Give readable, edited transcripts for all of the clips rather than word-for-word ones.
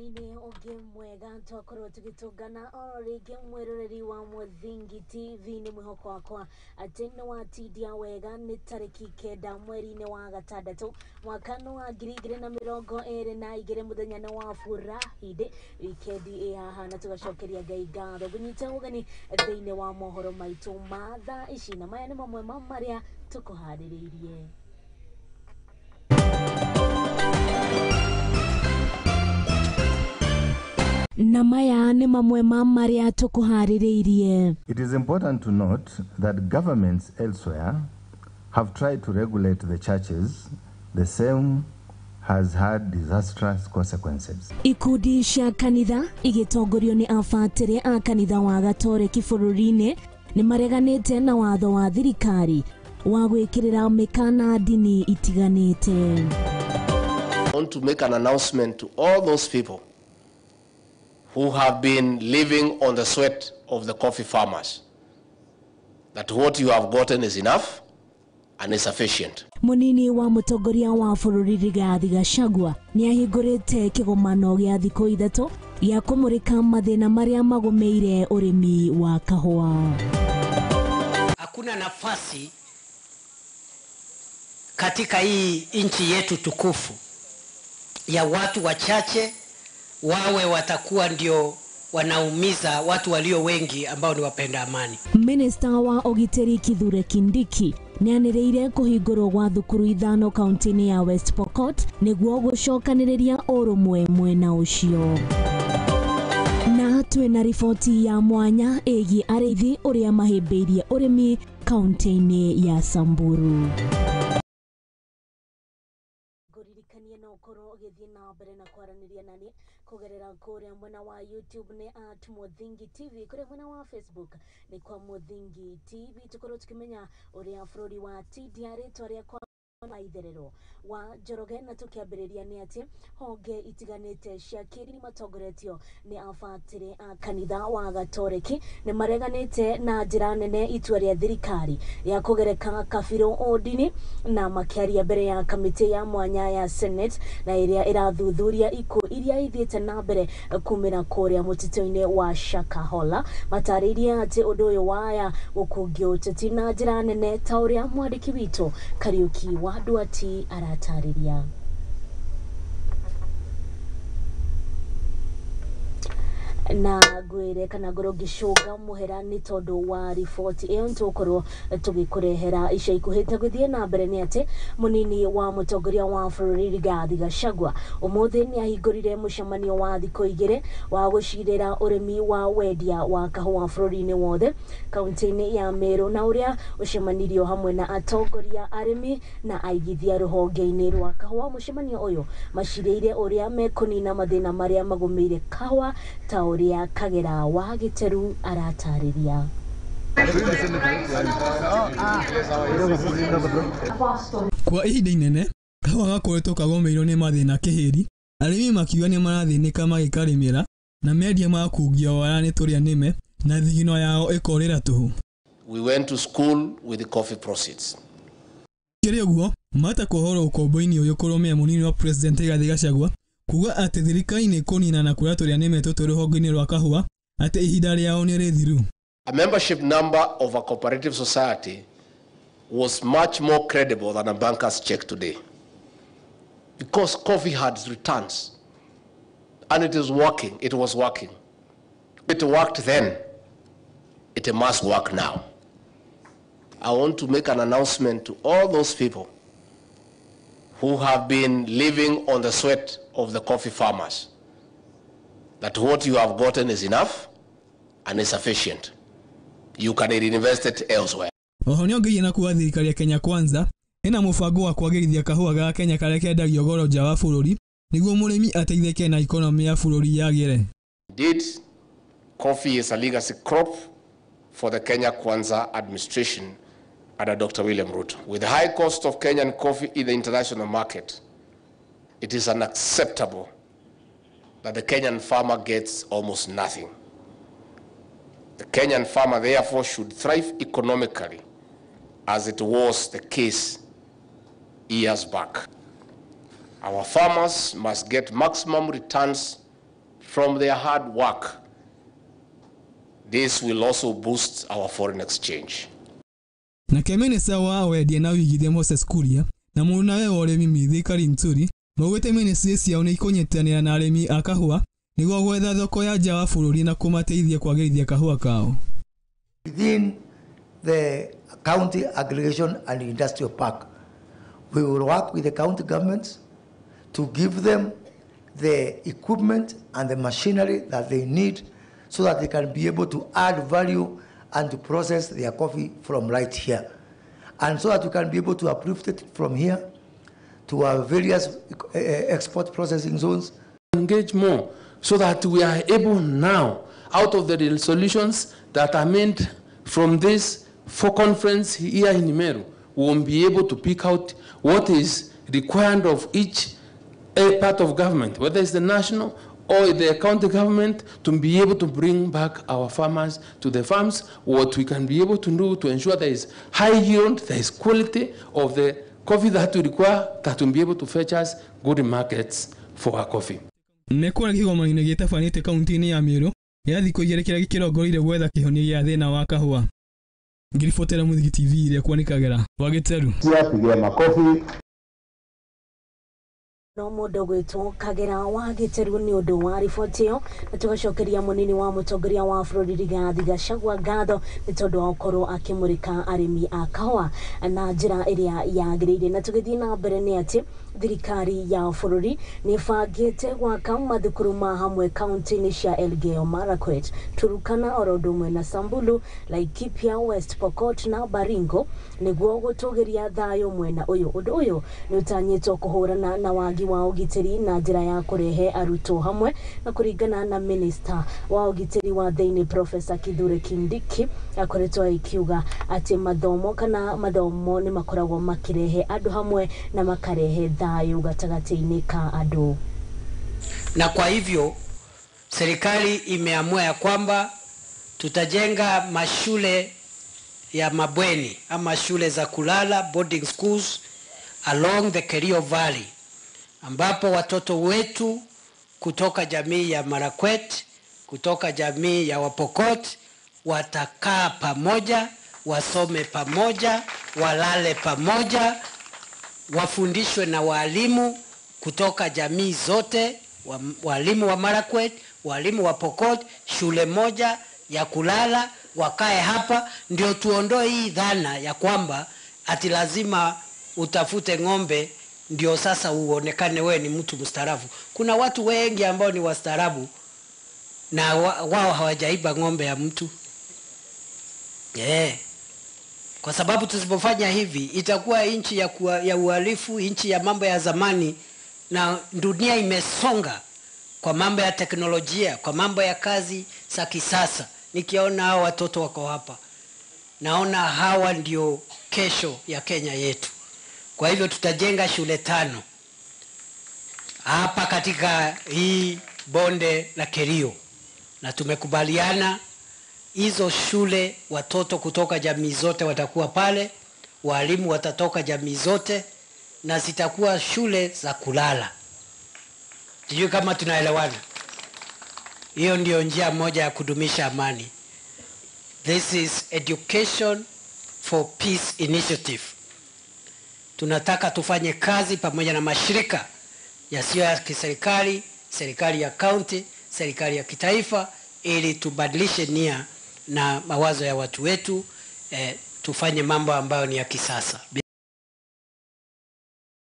Hwaĩ-inĩ ũngĩ mwega twakorwo tũgĩtũngana oro rĩngĩ mwĩroreri wa Mũthingi TV. Nĩ mwĩhoko wakwa atĩ nĩ watindia wega. Nĩ tarĩki 9 mweri-inĩ wa gatandatũ mwaka nĩ wa 2022, mũthenya nĩ wa Furahindi, wikendi ĩ haha na tũgacokeria Ngai ngatho. Ngũnyita ũgeni thĩinĩ wa mohoro maitũ ma thaa ici, na maya nĩ mamwe ma marĩa tũkũharĩrĩirie. Na maya nĩ mamwe ma marĩa tũkũharĩrĩirie. It is important to note that governments elsewhere have tried to regulate the churches. The same has had disastrous consequences. Ikundi cia kanitha igĩtongorio nĩ abatĩrĩ a kanitha wa Gatoreki bũrũri-inĩ nĩ mareganĩte na watho wa thirikari wa gwĩkĩrĩra mĩkana ndini itiganĩte. I want to make an announcement to all those people who have been living on the sweat of the coffee farmers, that what you have gotten is enough and is sufficient. Munini wa mũtongoria wa bũrũri Rigathi Gachagua nĩ ahingũrĩte kĩgomano gĩa thikũ 3 gĩa kũmũrĩka mathĩna marĩa magũmĩire ũrĩmi wa kahũa. Hakuna nafasi katika hii nchi yetu tukufu ya watu wachache wawe watakuwa ndio wanaumiza watu walio wengi ambao ni wapenda amani. Minister wa Ũgitĩri Kithure Kindiki nĩanĩrĩire kũhingũrwo gwa thukuru 5 kaunti-inĩ ya West Pokot nĩguo gũcokanĩrĩria ũrũmwe mwena ũcio. Na twĩna riboti ya mwanya ĩgiĩ arĩithi ũrĩa mahĩmbĩirie ũrĩmi kaunti-inĩ ya Samburu. Ngũririkanie no ũkorwo ũgĩthiĩ na mbere na kwaranĩria nani kũgerera kũrĩa mwena wa YouTube nĩ at Mũthingi TV, kũrĩa mwena wa Facebook nĩ kwa Mũthingi TV, tũkorwo tũkĩmenya ũrĩa bũrũri wa TDR rĩtwa rĩakwa itherero wa Njoroge. Na tũkĩambĩrĩria nĩ atĩ honge itiganĩte cia kĩndini matongoretio nĩ abatĩrĩ a kanitha wa Gatoreki nĩ mareganĩte na njĩra nene itua rĩa thirikari rĩa kũgereka kabirũ ũndini, na makĩaria mbere ya kamĩtĩ ya mwanya ya Senate na ĩrĩa ĩrathuthuria ikuũ iria ithiĩte na mbere kumĩra kũrĩa mũtitũ-inĩ wa Shakahola. Matarĩirie atĩ ũndũ ũyũ waya gũkũngio ũteti na njĩra nene, ta ũrĩa mwandĩki witũ Kariuki wa Duati aratarĩria. Na ngwĩre kana ngorwo ngĩcũnga mũhera nĩ tondũ wa riboti ĩyo nĩtũgũkorwo tũgĩkũrehera ica ikuhĩ. Ta gũthiĩ na mbere nĩ atĩ mũnini wa mũtongoria wa bũrũri Rigathi Gachagua ũmũthĩ nĩ ahingũrire mũcemanio wa thikũ 2 wa gũcirĩra ũrĩmi wa wendia wa kahũa bũrũri-inĩ wothe kaunti-inĩ ya Meru, na ũrĩa ũcemanirio hamwe na atongoria arĩmi na aigithia rũhonge-inĩ rwa kahũa. Mũcemanio ũyũ macirĩire ũrĩa mekũnina mathĩna marĩa magũmĩire kahũa, ta ũrĩa Kagera wa Gĩteru aratarĩria. Kwa ihinda inene kahũa gakoretwo kagũmĩirwo nĩ mathĩna kĩhĩri, arĩmi makiuga nĩ marathĩnĩka magĩkarĩmĩra na mendia makungia wara nĩ tũrĩa nĩme na thigino yao ĩkorĩra tũhũ. We went to school with the coffee proceeds. Kĩrĩ ũguo mata kũhorwo ũkombo-inĩ ũyũ kũrũmia mũnini wa President Rigathi Gachagua kuga atĩ thirikari nĩ kũnina na kũrĩa tũrĩa nĩme tũtũ rũhonge-inĩ rwa kahũa atĩ ihinda rĩao nĩ rĩthiru. A membership number of a cooperative society was much more credible than a banker's check today, because coffee had returns and it is working. It was working. It worked then. It must work now. I want to make an announcement to all those people who have been living on the sweat of the coffee farmers, that what you have gotten is enough and is sufficient. You can reinvest it elsewhere. Oho nĩongereire na kuga thirikari ya Kenya Kwanza ĩna mũbango wa kwagĩrithia kahũa ga Kenya karĩa kendagio goro nja wa bũrũri nĩguo mũrĩmi ateithĩke na ikonomĩ ya bũrũri yagĩre. Indeed, coffee is a legacy crop for the Kenya Kwanza administration under Dr. William Ruto. With the high cost of Kenyan coffee in the international market, it is unacceptable that the Kenyan farmer gets almost nothing. The Kenyan farmer, therefore, should thrive economically, as it was the case years back. Our farmers must get maximum returns from their hard work. This will also boost our foreign exchange. Nake minista wa wendia na ũigithia Moses Kuria na mũrunawe wa ũrĩmi Mithika Linturi maugĩte ministry ciao nĩ ikũnyitanĩra na arĩmi a kahũa nĩguo gwetha thoko ya nja wa bũrũri na kũmateithia kwagĩrithia kahũa kao. Within the county aggregation and industrial park, we will work with the county governments to give them the equipment and the machinery that they need so that they can be able to add value and to process their coffee from right here. And so that we can be able to uplift it from here to our various export processing zones. Engage more so that we are able now, out of the solutions that are made from this four conference here in Meru, we will be able to pick out what is required of each part of government, whether it's the national or the county government, to be able to bring back our farmers to the farms, what we can be able to do to ensure there is high yield, there is quality of the coffee that we require, that will be able to fetch us good markets for our coffee. Nĩ kũrĩa kĩgomano-inĩ gĩtabanĩtio kaunti-inĩ ya Meru gĩa thikũ igĩrĩ kĩrĩa gĩkĩrongoreirio gwetha kĩhonia gĩa thĩna wa kahũa. Ngĩribotera Mũthingi TV ĩrĩa kwanĩkagĩra wa Gĩteru. Pigia makofi. No mũndũ gwĩtwo Kagera wa Gĩteru nĩ ũndũ wa riboti ĩyo, na tũgacokeria mũnini wa mũtongoria wa bũrũri Rigathi Gachagua ngatho nĩ tondũ wa gũkorwo akĩmũrĩka arĩmi a kahũa na njĩra ĩrĩa yagĩrĩire. Na tũgĩthiĩ na mbere nĩ atĩ thirikari ya bũrũri nĩ ĩbangĩte gwaka mathukuru ma hamwe kaunti-inĩ cia Elgeyo Marakwet, Turkana oro ũndũ ũmwe na Samburu, Laikipia, West Pokot na Baringo nĩguo gũtũgĩria thayũ mwena ũyũ. Ũndũ ũyũ nĩ ũtanyĩtwo kũhũrana na wagi wa ũgitĩri na njĩra ya kũrehe arutwo hamwe, na kũringana na minista wa ũgitĩri wa thĩinĩ Professor Kithure Kindiki akoretwo akiuga atĩ mathomo kana mathomo nĩ makoragwo makĩrehe andũ hamwe na makarehe thayũ gatagatĩ-inĩ ka andũ. Na kwa hivyo serikali imeamua ya kwamba tutajenga mashule ya mabweni ama shule za kulala, boarding schools along the Kerio Valley, ambapo watoto wetu kutoka jamii ya Marakwet, kutoka jamii ya Wapokot watakaa pamoja, wasome pamoja, walale pamoja, wafundishwe na walimu kutoka jamii zote, walimu wa Marakwet, walimu wa Pokot, shule moja ya kulala, wakae hapa, ndio tuondoe hii dhana ya kwamba ati lazima utafute ng'ombe ndio sasa uonekane wewe ni mtu mstaarabu. Kuna watu wengi ambao ni wastaarabu na wao hawajaiba ng'ombe ya mtu. Yeah. Kwa sababu tusipofanya hivi itakuwa nchi ya uhalifu, nchi ya mambo ya zamani, na dunia imesonga kwa mambo ya teknolojia, kwa mambo ya kazi za kisasa. Nikiona hao watoto wako hapa, naona hawa ndio kesho ya Kenya yetu. Kwa hivyo tutajenga shule 5 hapa katika hii bonde la Kerio, na tumekubaliana hizo shule watoto kutoka jamii zote watakuwa pale, walimu watatoka jamii zote, na zitakuwa shule za kulala. Sijui kama tunaelewana. Hiyo ndio njia moja ya kudumisha amani. This is Education for Peace Initiative. Tunataka tufanye kazi pamoja na mashirika yasiyo ya kiserikali, serikali ya county, serikali ya kitaifa, ili tubadilishe nia na mawazo ya watu wetu, tufanye mambo ambayo ni ya kisasa.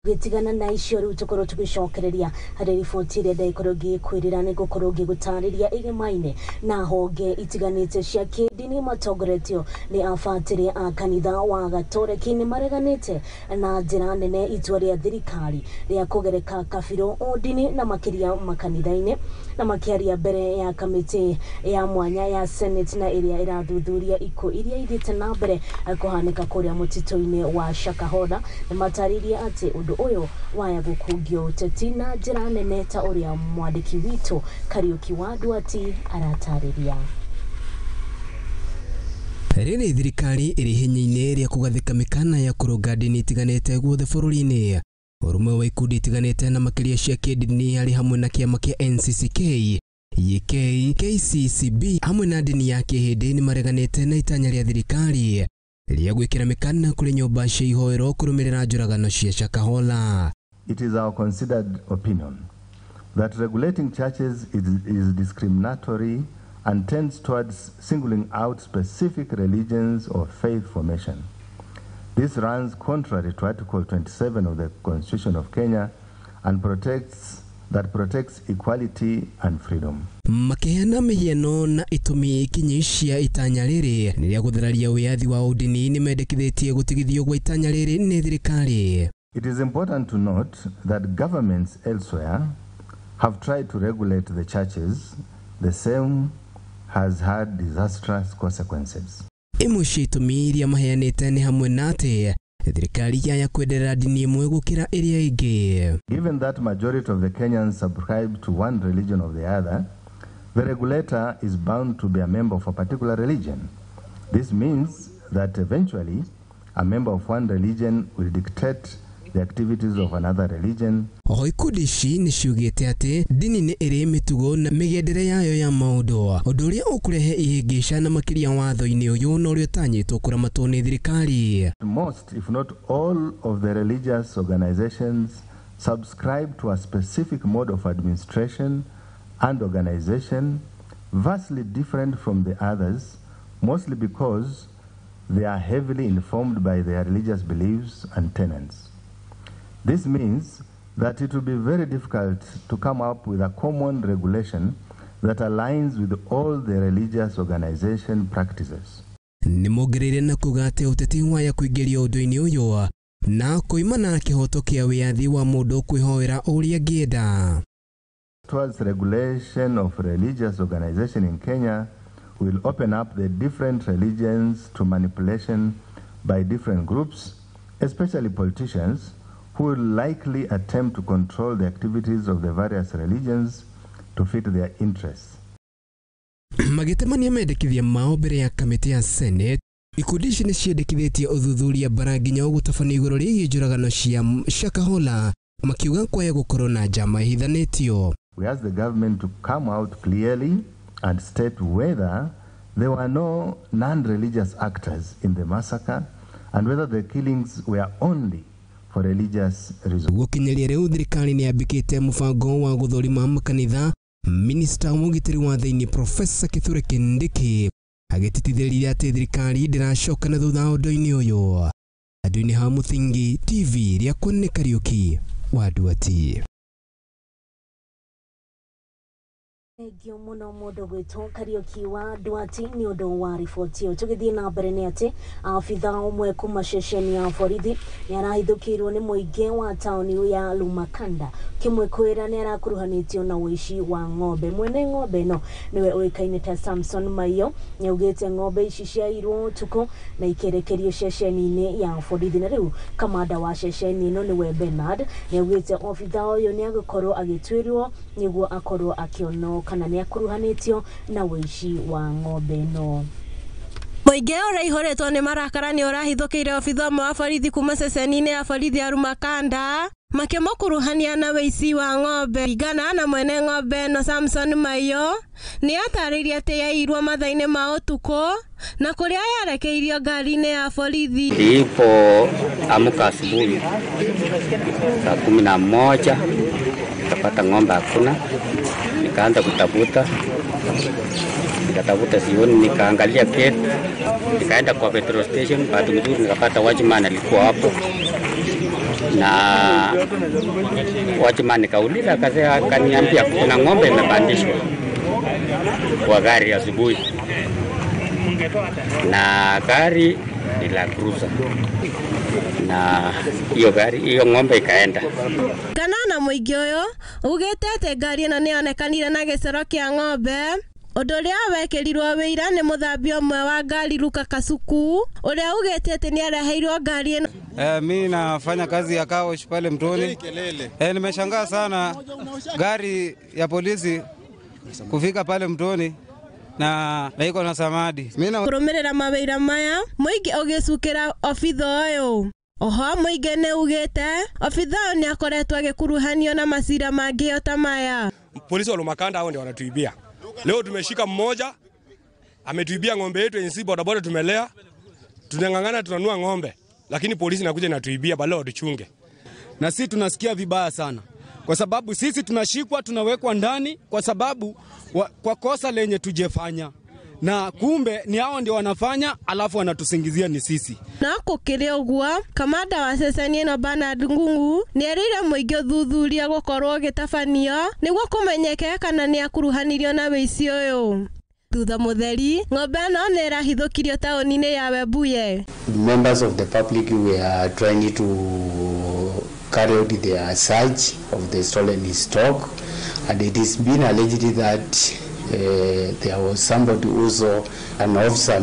Gĩtigana na icio rĩu tũkorwo tũgĩcokereria harĩ riboti ĩrĩa ndagĩkorwo ngĩkwĩrĩra nĩ ngũkorwo ngĩgũtarĩria irĩma-inĩ na honge itiganĩte cia kĩndini matongoretio nĩ abatĩrĩ a kanitha wa Gatoreki nĩ mareganĩte na njĩra nene itua rĩa thirikari rĩa kũgereka kabirũ ũndini na makĩria makanitha-inĩ, na makĩaria mbere ya kamĩtĩ ya mwanya ya Senate na ĩrĩa ĩrathuthuria ikuũ iria ithiĩte na mbere kũhanĩka kũrĩa mũtitũ-inĩ wa Shakahola. Nĩ matarĩirie atĩ ũndũ ũyũ waya gũkungio ũteti na njĩra nene ta ũrĩa mwandĩki witũ Kariũki wa Nduati aratarĩria. Rĩrĩ thirikari ĩrĩ hinya-inĩ rĩa kũgathĩka mĩkana ya kũrũnga ndini itiganĩte guothe bũrũri-inĩ, ũrũmwe wa ikundi itiganĩte na makĩria cia kĩndini harĩ hamwe na kĩama kĩa NCCK EK, KCCB hamwe na ndini ya Kĩhĩndĩ nĩ mareganĩte na itanya rĩa thirikari rĩa gwĩkĩra mĩkana kũrĩ nyũmba cia ihoero kũrũmĩrĩra njũragano cia Shakahola. It is our considered opinion that regulating churches is discriminatory and tends towards singling out specific religions or faith formation. This runs contrary to Article 27 of the Constitution of Kenya and protects equality and freedom. Makiheana mĩhiano na itũmi kinyi cia itanya rĩrĩ nĩ rĩa gũthararia wĩyathi wa ũndini nĩ mendekithĩtie gũtigithio gwa itanya rĩrĩ nĩ thirikari. It is important to note that governments elsewhere have tried to regulate the churches. The same has had disastrous consequences. Imwe cia itũmi iria maheanĩte nĩ hamwe na atĩ thirikari yaya kwenderera ndini ĩmwe gũkĩra ĩrĩa ĩngĩ. Given that majority of the Kenyans subscribe to one religion or the other, the regulator is bound to be a member of a particular religion. This means that eventually a member of one religion will dictate the activities of another religion. Oho ikundi ici nĩ ciugĩte atĩ ndini nĩ ĩrĩ mĩtugo na mĩgendere yayo ya maũndũ, ũndũ ũrĩa ũkũrehe ihĩngĩca na makĩria watho-inĩ ũyũ na ũrĩa ũtanyĩtwo kũramatwo nĩ thirikari. Most, if not all, of the religious organizations subscribe to a specific mode of administration and organization vastly different from the others, mostly because they are heavily informed by their religious beliefs and tenets. This means that it will be very difficult to come up with a common regulation that aligns with all the religious organization practices. Nĩ mongereire na kuga atĩ ũteti waya kũingĩrio ũndũ-inĩ ũyũ na kũimana na kĩhoto kĩa wĩyathi wa mũndũ kwĩhoera ũrĩa angĩenda. Towards regulation of religious organization in Kenya will open up the different religions to manipulation by different groups, especially politicians, who will likely attempt to control the activities of the various religions to fit their interests. Magĩtemania mendekithia mao mbere ya kamĩtĩ ya Senate, ikundi ici nĩ ciendekithĩtie ũthuthuria bara nginya ũgũtabania igũrũ rĩgiĩ njũragano cia Shakahola, makiuga kwaya gũkorwo na njama ĩhithanĩtio. We ask the government to come out clearly and state whether there were no non-religious actors in the massacre and whether the killings were only for religious reasons. Gũkinyĩria rĩu thirikari nĩ yambĩkĩte mũbango wa gũthũrima makanitha. Minista wa ũgitĩri wa thĩinĩ Profesa Kithure Kindiki agĩtĩtithĩria atĩ thirikari ndĩracoka na thutha ũndũ-inĩ ũyũ. Andũ-inĩ ha Mũthingi TV rĩakwa nĩ Kariũki wa Nduati. Thengio muno mundu gwitwo Kariũki wa Nduati nĩ ũndũ wa riboti ĩyo. Tũgĩthiĩ na mbere nĩ atĩ abithaa ũmwe kuma ceceni ya borithi nĩ arahithũkĩirwo nĩ mũingĩ wa taũni ya Lumakanda kĩmwĩkwĩra nĩ arakuruhanĩtio na ũici wa ng'ombe. Mwene ng'ombe ĩno nĩwe ũĩkaine ta Samson Maiyo nĩ augĩte ng'ombe ici ciairwo ũtukũ na ikerekerio ceceni-inĩ ya borithi, na rĩu kamanda wa ceceni ĩno nĩwe Bernard nĩ augĩte obithaa ũyũ nĩ agũkorwo agĩtuĩrwo nĩguo akorwo akĩonwo kana nĩ akuruhanĩtio na ũici wa ng'ombe ĩno. Mũingĩ ũraihũrĩtwo nĩ marakara nĩ ũrahithũkĩire obithaa ũmwe wa borithi kuma ceceni-inĩ ya borithi ya Rumakanda makĩmũkuruhania na wĩici wa ng'ombe. Ringana na mwene ng'ombe ĩno Samson Maiyo nĩ atarĩirie atĩ yairwo mathaa-inĩ ma ũtukũ na kũrĩa yarekeirio ngari-inĩ ya borithi. Nilipoamka asubuhi saa 11 nikapata ng'ombe hakuna, nikaanza kutafuta, nikatafuta sioni, nikaangalia gate, nikaenda kwa petrol station. Bahati nzuri nikapata watchman alikuwa hapo, na watchman nikauliza, akaniambia kuna ng'ombe imepandishwa kwa gari asubuhi, na gari ni la cruiser, na hiyo gari hiyo ng'ombe ikaenda. Kana na mũingĩ ũyũ ugĩte atĩ ngari ĩno nĩyonekanire na gĩcoro kĩa ng'ombe, ũndũ ũrĩa wekĩrirwo wĩira nĩ mũthambia ũmwe wa ngari Luka Kasuku ũrĩa ugĩte atĩ nĩareheirwo ngari ĩno. Mi nafanya kazi ya car wash pale Mtoni. Nimeshangaa sana gari ya polisi kufika pale Mtoni na iko na samadi. Kũrũmĩrĩra mawĩira maya mũingĩ ũgĩcukĩra obitha ũyũ. Oho mũingĩ nĩ ugĩte obitha ũyũ nĩ akoretwo agĩkuruhanio na macira mangĩ o ta maya. Polisi wa Lumakanda hao ndio wanatuibia. Leo tumeshika mmoja ametuibia ng'ombe yetu yenye sisi bodaboda tumelea. Tunang'ang'ana tunanua ng'ombe, lakini polisi inakuja inatuibia, bado watuchunge. Na sisi tunasikia vibaya sana kwa sababu sisi tunashikwa tunawekwa ndani kwa sababu kwa kosa lenye tujefanya, na kumbe ni hao ndio wanafanya alafu wanatusingizia ni sisi. Na kukiri uguo, kamanda wa ceceni ĩno Bernard Ngungu nĩerĩire mũingĩ ũthuthuria gũkorwo ũgĩtabanio nĩguo kũmenyeke kana nĩakuruhanirio na wĩici ũyũ. Thutha mũtheri, ng'ombe ĩno nĩĩrahithũkirio taũni-inĩ ya Webuye. Members of the public were trying to carry out their search of the stolen stock, and it is been alleged that there was somebody also, an officer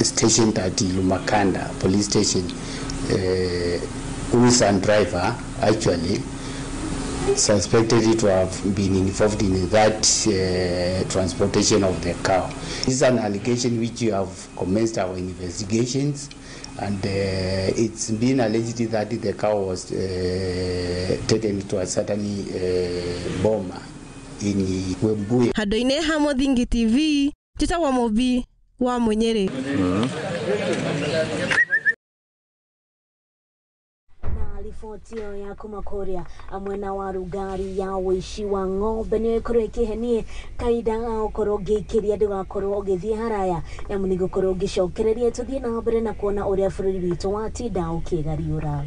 stationed at Lumakanda police station, who is a driver actually, suspected to have been involved in that transportation of the cow. This is an allegation which we have commenced our investigations, and it's been alleged that the cow was taken to a certain boma in Webuye. Handũ-inĩ ha Mũthingi TV, njĩtagwo Mũmbi wa Mũnyĩrĩ. Riboti ĩyo ya kuma kũrĩa mwena wa Rugari ya ũici wa ng'ombe nĩ ĩkorwo ĩkĩhenie kaida ũkorwo ngĩikĩria ndũgakorwo ũgĩthiĩ haraya na nĩ gũkorwo ngĩcokereria tũthiĩ na mbere na kuona ũrĩa bũrũri witũ watinda ũkĩgariũra.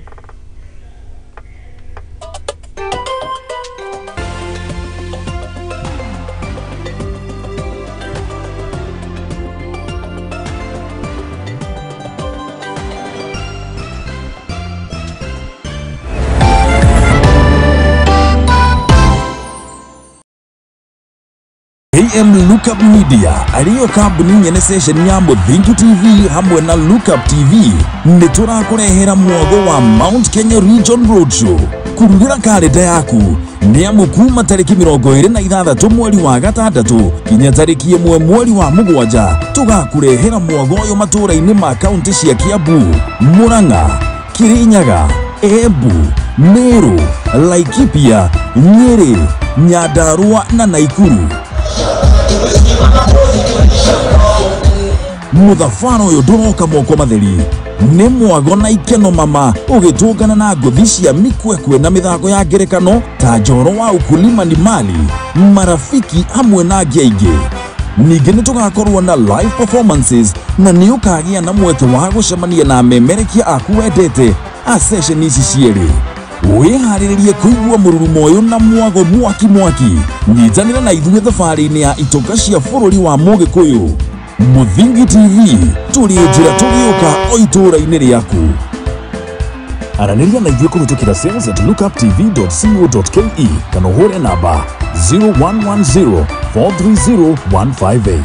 AM Lookup Media ariyo kambuni nyene station ya Muthingi TV hamwe na Lookup TV nĩ tũrakũrehera mwago wa Mount Kenya Region Roadshow. Kurugĩra karenda yaku nĩ amu kuma tarĩki 26 mweri wa gatandatũ nginya tarĩki 1 mweri wa 7 tũgakũrehera mwago ũyũ matũũra-inĩ ma kaunti cia Kiambu, Murang'a, Kirinyaga, Embu, Meru, Laikipia, Nyeri, Nyandarua na Naikuru. Muthabara ũyũ ndũroka moko matheri nĩ mwago na ikeno mama ũgĩtũngana na ngũthi cia mikwekwe na mĩthako ya ngerekano ta njoro wa ukulima ni mali, marafiki hamwe na angĩ aingĩ. Ningĩ nĩ tũgakorwo na live performances na nĩ ũkagĩa na mweke wa gũcemania na amemerekia aku wendete a session ici cierĩ. Wĩharĩrĩrie kũigua mũrurumo ũyũ na mwago mwaki mwaki. Nyitanĩra na ithuĩ thabarĩ-inĩ ya itoka cia bũrũri wa Mũgĩkũyũ. Muthingi TV tũrĩ njĩra tũgĩũka o itũũra-inĩ rĩaku. Aranĩria na ithuĩ kũhĩtũkĩra sales@lookuptv.co.ke kana ũhũre namba 0110 430 158.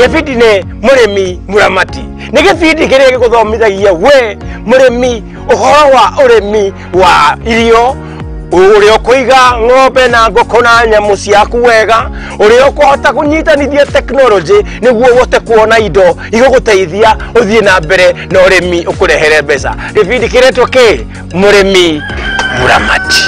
Gĩbindi nĩ mũrĩmi mũramati. Nĩ gĩbindi kĩrĩa gĩgũthomithagia we mũrĩmi ũhoro wa ũrĩmi wa irio, ũrĩa ũkũiga ng'ombe na ngũkũ na nyamũ ciaku wega, ũrĩa ũkũhota kũnyitanithia tekinoronjĩ nĩguo ũhote kuona indo igũgũteithia ũthiĩ na mbere na ũrĩmi ũkũrehere mbeca. Gĩbindi kĩretwo kĩ? Mũrĩmi mũramati.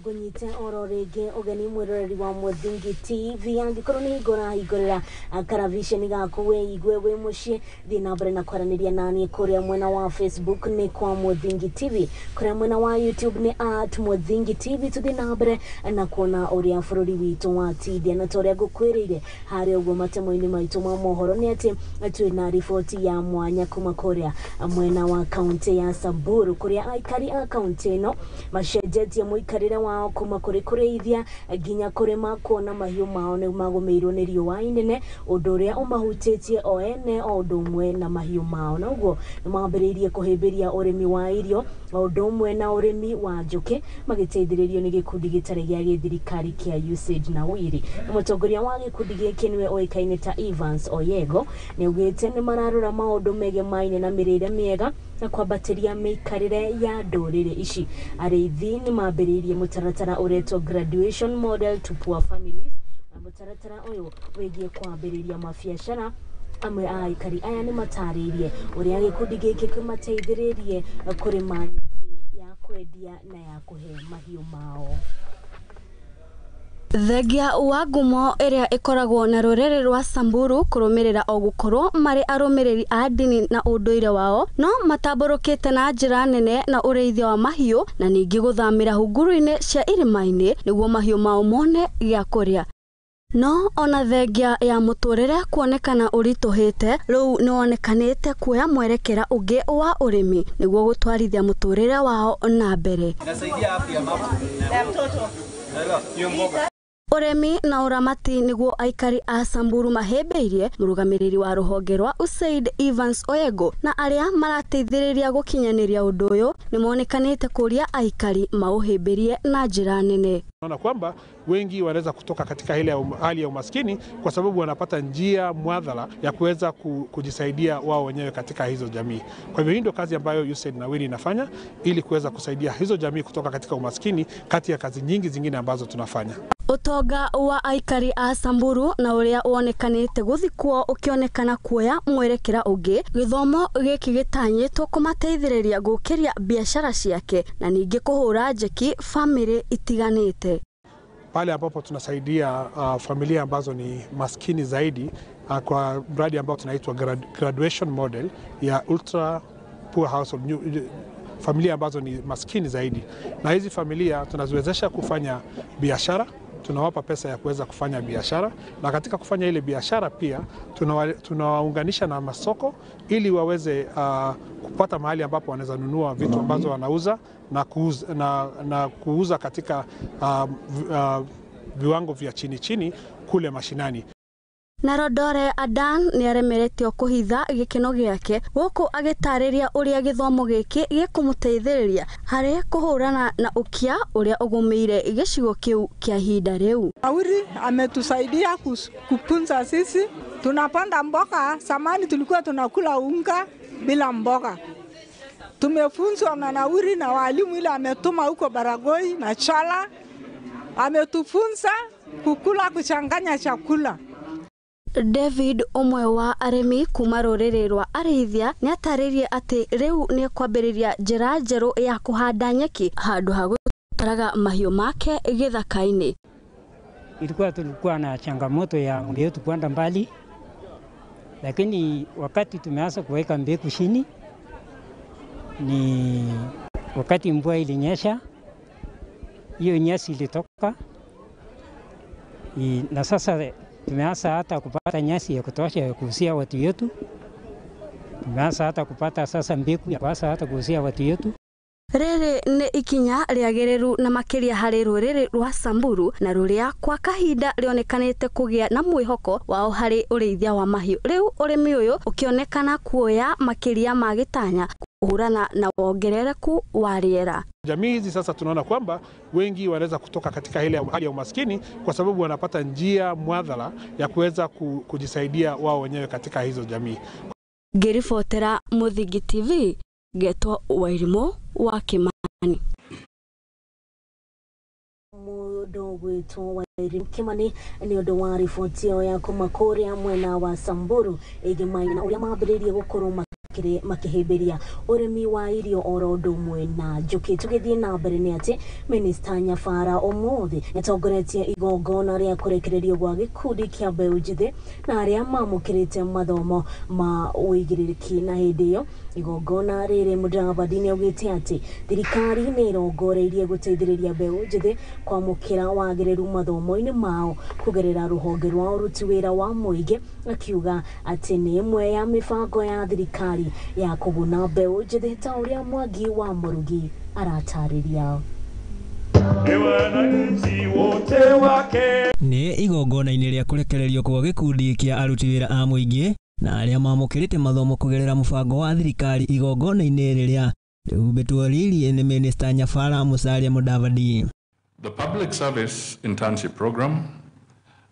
Ngũnyite oro rĩngĩ ũgeni mwĩroreri wa Mũthingi TV. Angĩkorwo nĩ hingo ũrahingũrĩra karaviceni gaku wĩigue wĩ mũciĩ, thiĩ na mbere na kwaranĩria naniĩ kũrĩa mwena wa Facebook nĩ kwa Mũthingi TV, kũrĩa mwena wa YouTube nĩ @MũthingiTV. Tũthiĩ na mbere na kuona ũrĩa bũrũri witũ watindia, na ta ũrĩa ngũkwĩrĩire harĩa ũguo matemo-inĩ maitũ ma mohoro nĩ atĩ twĩna riboti ya mwanya kuma kũrĩa mwena wa kaunti ya Samburu, kũrĩa aikari a kaunti ĩno macenjetie mũikarĩre wao kuma kũrĩ kũrĩithia nginya kũrĩma, kuona mahiũ mao nĩ magũmĩirwo nĩ riũa inene, ũndũ ũrĩa ũmahutĩtie o ene o ũndũ ũmwe na mahiũ mao. Na ũguo nĩ mambĩrĩirie kũhĩmbĩria ũrĩmi wa irio o ũndũ ũmwe na ũrĩmi wa njũkĩ, magĩteithĩrĩrio nĩ gĩkundi gĩtarĩ gĩa gĩthirikari kĩa USAID na Wiri. Na mũtongoria wa gĩkundi gĩkĩ nĩwe ũĩkaine ta Evans Oyego nĩ augĩte nĩ mararora maũndũ megemaine na mĩrĩre mĩega na kwambatĩria mĩikarĩre ya ndũrĩrĩ ici. Arĩithi nĩ mambĩrĩirie mũtaratara ũretwo Graduation Model to Poor Families, na mũtaratara ũyũ wĩgiĩ kwambĩrĩria mabiacara. Amwe a aikari aya nĩ matarĩirie ũrĩa gĩkundi gĩkĩ kĩmateithĩrĩrie kũrĩma nyeki ya kwendia na ya kũhe mahiũ mao. Thengia wa ngumo ĩrĩa ĩkoragwo na rũrĩrĩ rwa Samburu kũrũmĩrĩra o gũkorwo marĩ arũmĩrĩri a ndini na ũndũire wao, no matambũrũkĩte na njĩra nene na ũrĩithia wa mahiũ na ningĩ gũthamĩra hunguru-inĩ cia irĩma-inĩ nĩguo mahiũ mao mone gĩa kũrĩa. No ona thengia ya mũtũrĩre kuonekana ũritũhĩte, rĩu nĩwonekanĩte kuoya mwerekera ũngĩ wa ũrĩmi nĩguo gũtwarithia mũtũrĩre wao na mbere. Ũrĩmi na ũramati nĩguo aikari a Samburu mahĩmbĩirie. Mũrũgamĩrĩri wa rũhonge rwa USAID Evans Oyego na arĩa marateithĩrĩria gũkinyanĩria ũndũ ũyũ nĩmonekanĩte kũria aikari maũhĩmbĩrie na njĩra nene. Naona kwamba wengi wanaweza kutoka katika ile hali ya umaskini kwa sababu wanapata njia mwadhala ya kuweza kujisaidia wao wenyewe katika hizo jamii. Kwa hivyo hii ndio kazi ambayo USAID na Wiri inafanya ili kuweza kusaidia hizo jamii kutoka katika umaskini, kati ya kazi nyingi zingine ambazo tunafanya. Utonga wa aikari a Samburu na uria wonekanite guthikwo ukionekana kuoya mwerekera ungi, githomo giki gitanyitwo kumateithiriria gukiria biashara ciake na ningi kuhura njeki family itiganite. Pale ambapo tunasaidia familia ambazo ni maskini zaidi kwa mradi ambao tunaitwa graduation model ya ultra poor household, familia ambazo ni maskini zaidi, na hizi familia tunaziwezesha kufanya biashara, tunawapa pesa ya kuweza kufanya biashara, na katika kufanya ile biashara pia tunawaunganisha na masoko ili waweze kupata mahali ambapo wanaweza nunua vitu ambazo wanauza na kuuza katika viwango vya chini chini kule mashinani. Narodore Adan nĩ aremeretio kũhitha gĩkeno gĩake gũkũ agĩtarĩria ũrĩa gĩthomo gĩkĩ gĩkũmũteithĩrĩria harĩ kũhũrana na ũkia ũrĩa ũgũmĩire gĩcigo kĩu kĩa ihinda rĩu. Auri ametusaidia kupunza sisi, tunapanda mboga. Zamani tulikuwa tunakula unga bila mboga. Tumefunzwa na Nauri na walimu ile ametuma huko Baragoi na Chala, ametufunza kukula, kuchanganya chakula. David ũmwe wa arĩmi kuma rũrĩrĩ rwa arĩithia nĩatarĩrie atĩ rĩu nĩekwambĩrĩria njĩra njerũ ya kũhanda nyeki handũ ha gũtwaraga mahiũ make gĩthaka-inĩ. Ilikuwa tulikuwa na changamoto ya ng'ombe yetu kwenda mbali, lakini wakati tumeanza kuweka mbegu chini ni wakati mvua ilinyesha, hiyo nyasi ilitoka na sasa tumeanza hata kupata nyasi ya kutosha ya kuuzia watu wetu. Tumeanza hata kupata sasa mbegu ya kuanza hata kuuzia watu wetu. Rĩrĩ nĩ ikinya rĩagĩrĩru na makĩria harĩ rũrĩrĩ rwa Samburu na rũrĩa kwa kahinda rĩonekanĩte kũgĩa na mwĩhoko wao harĩ ũrĩithia wa mahiũ. Rĩu ũrĩmi ũyũ ũkĩonekana kuoya makĩria ma gĩtanya kũhũrana na wongerereku wa rĩera. Jamii hizi sasa tunaona kwamba wengi wanaweza kutoka katika ile hali ya umaskini kwa sababu wanapata njia mwadhala ya kuweza kujisaidia wao wenyewe katika hizo jamii. Ngĩribotera Mũthingi TV, Getwo Wairimu wa Kimani. Mũndũ gwĩtwo Wairimu Kimani nĩ ũndũ wa riboti ĩyo ya kuma kũrĩa mwena wa Samburu ĩgĩmaine na ũrĩa mambĩrĩirie gũkorwo Makĩhĩmbĩria ũrĩmi wa irio oro ũndũ ũmwe na njũkĩ. Tũgĩthiĩ na mbere nĩ atĩ Minista Nyabara ũmũthĩ nĩatongoretie igongona rĩa kũrekererio gwa gĩkundi kĩa mbeũ njĩthĩ na arĩa mamũkĩrĩte mathomo ma ũigĩrĩrĩki. Na hĩndĩ ĩyo igongona rĩrĩ, Mudavadi nĩaugĩte atĩ thirikari nĩ ĩrongoreirie gũteithĩrĩria mbeũ njĩthĩ kwamũkĩra wagĩrĩru mathomo-inĩ mao kũgerera rũhonge rwa ũruti wĩra wa mũingĩ, akiuga atĩ nĩ ĩmwe ya mĩbango ya thirikari ya kũguna mbeũ njĩthĩ ta ũrĩa Mwangi wa Mũrugi aratarĩria. Nĩ igongona-inĩ rĩa kũrekererio kwa gĩkundi kĩa aruti wĩra a mũingĩ na arĩa mamũkĩrĩte mathomo kũgerera mũbango wa thirikari igongona-inĩ rĩrĩa rĩhumbĩtwo riri nĩ Minista Nyabara Musalia Mudavadi. The Public Service Internship Program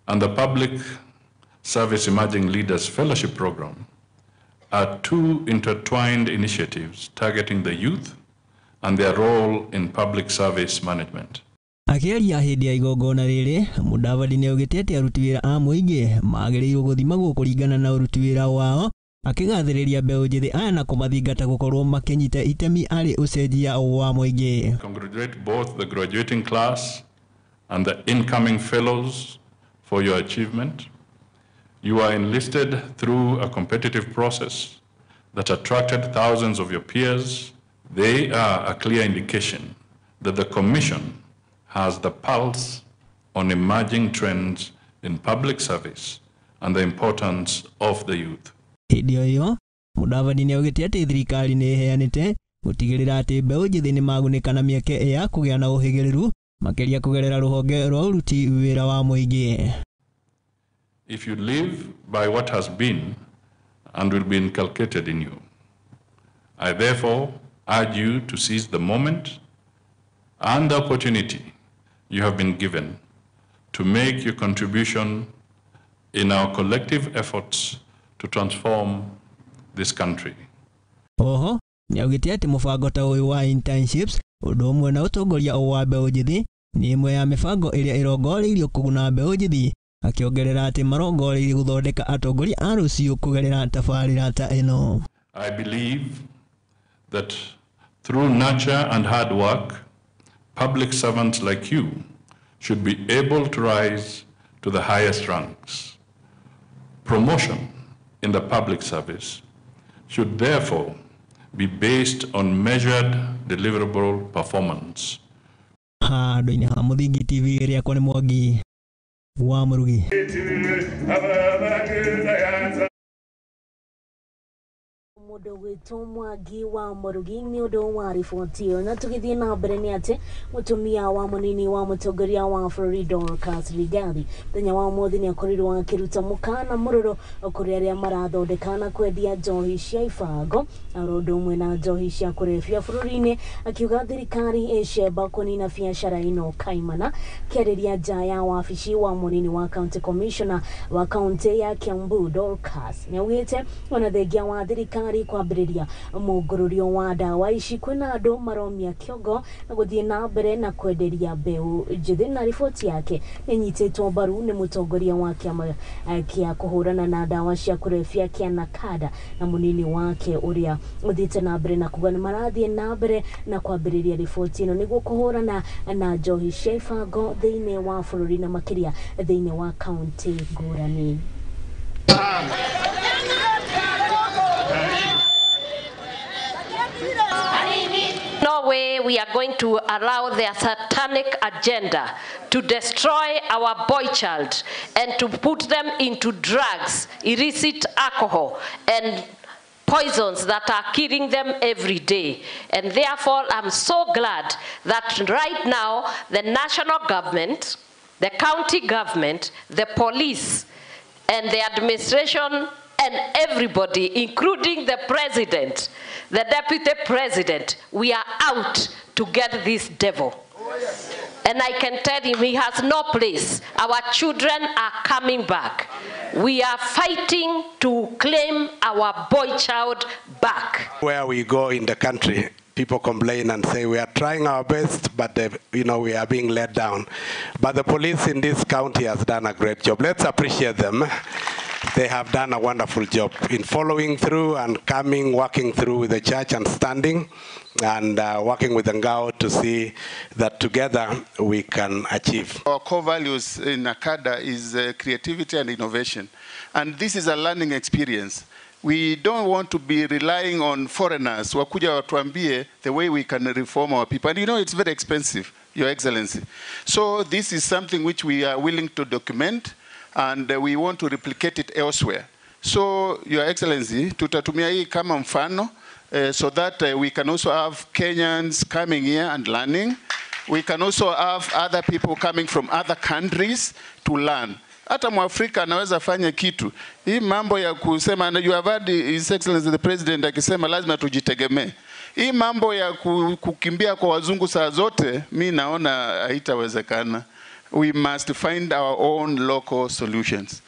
and the Public Service Emerging Leaders Fellowship Program are two intertwined initiatives targeting the youth and their role in public service management. Akĩaria hĩndĩ ya igongona rĩrĩ, Mudavadi nĩaugĩte atĩ aruti wĩra a mũingĩ magĩrĩirwo gũthimagwo kũringana na ũruti wĩra wao, akĩgathĩrĩria mbeũ njĩthĩ aya na kũmathingata gũkorwo makĩnyita itemi arĩ ũcenjia wa mũingĩ. Congratulate both the graduating class and the incoming fellows for your achievement. You are enlisted through a competitive process that attracted thousands of your peers. They are a clear indication that the Commission has the pulse on emerging trends in public service and the importance of the youth. Hĩndĩ o ĩyo, Mudavadi nĩaugĩte atĩ thirikari nĩ ĩheanĩte gũtigĩrĩra atĩ mbeũ njĩthĩ nĩmagunĩka na mĩeke ya kũgĩa na ũhĩgĩrĩru makĩria kũgerera rũhonge rwa ũruti wĩra wa mũingĩ. If you live by what has been and will be inculcated in you, I therefore urge you to seize the moment and the opportunity you have been given to make your contribution in our collective efforts to transform this country. Oho, nĩaugĩte atĩ mũbango ta ũyũ wa internships ũndũ ũmwe na ũtongoria wa mbeũ njĩthĩ nĩ ĩmwe ya mĩbango ĩrĩa ĩrongoreirio kũguna mbeũ njĩthĩ, akĩongerera atĩ marongoreirie gũthondeka atongoria a rũciũ kũgerera tabarĩra ta ĩno. I believe that through nurture and hard work, public servants like you should be able to rise to the highest ranks. Promotion in the public service should therefore be based on measured, deliverable performance. Handũ-inĩ ha Mũthingi TV rĩakwa nĩ Mwangi wa Mũrugi. Mũndũ gwĩtwo Mwangi wa Mũrugi nĩ ũndũ wa riboti ĩyo. Na tũgĩthiĩ na mbere nĩ atĩ mũtumia wa mũnini wa mũtongoria wa bũrũri Dorcas Rigathi mũthenya wa ũmũthĩ nĩ akorirwo akĩruta mũkana mũrũrũ kũrĩ arĩa marathondeka na kwendia njohi cia ibango na ũndũ ũmwe na njohi cia kũrebia bũrũri-inĩ, akiuga thirikari ĩcemba kũnina biacara ĩno kaimana. Kĩarĩria nja ya wabici wa mũnini wa county commissioner wa kaunti ya Kiambu Dorcas nĩaugĩte ona thengia wa thirikari kwambĩrĩria mũngũrũrio wa ndawa ici kwĩna andũ maromia kĩongo na gũthiĩ na mbere na kwenderia mbeũ njĩthĩ. Na riboti yake nĩnyitĩtwo mbaru nĩ mũtongoria wa kĩama kĩa kũhũrana na ndawa cia kũrebia kĩa NACADA na mũnini wake ũrĩa ũthiĩte na mbere na kuga nĩ marathiĩ na mbere na kwambĩrĩria riboti ĩno nĩguo kũhũrana na njohi cia ibango thĩinĩ wa bũrũri na makĩria thĩinĩ wa kaunti ngũrani. No way we are going to allow their satanic agenda to destroy our boy child and to put them into drugs, illicit alcohol, and poisons that are killing them every day. And therefore, I'm so glad that right now, the national government, the county government, the police, and the administration, and everybody, including the president, the deputy president, we are out to get this devil. And I can tell him he has no place. Our children are coming back. We are fighting to claim our boy child back. Where we go in the country, people complain and say we are trying our best, but we are being let down. But the police in this county has done a great job. Let's appreciate them. They have done a wonderful job in following through and coming, working through with the church and standing and working with Ngao to see that together we can achieve. Our core values in NACADA is creativity and innovation. And this is a learning experience. We don't want to be relying on foreigners wakuja watuambie the way we can reform our people. And you know, it's very expensive, Your Excellency. So this is something which we are willing to document, and we want to replicate it elsewhere. So, Your Excellency, tutatumia hii kama mfano, so that we can also have Kenyans coming here and learning. We can also have other people coming from other countries to learn. Hata Mwafrika anaweza fanya kitu. Hii mambo ya kusema, you have heard His Excellency the President akisema lazima tujitegemee. Hii mambo ya kukimbia kwa wazungu saa zote, mi naona haitawezekana. We must find our own local solutions.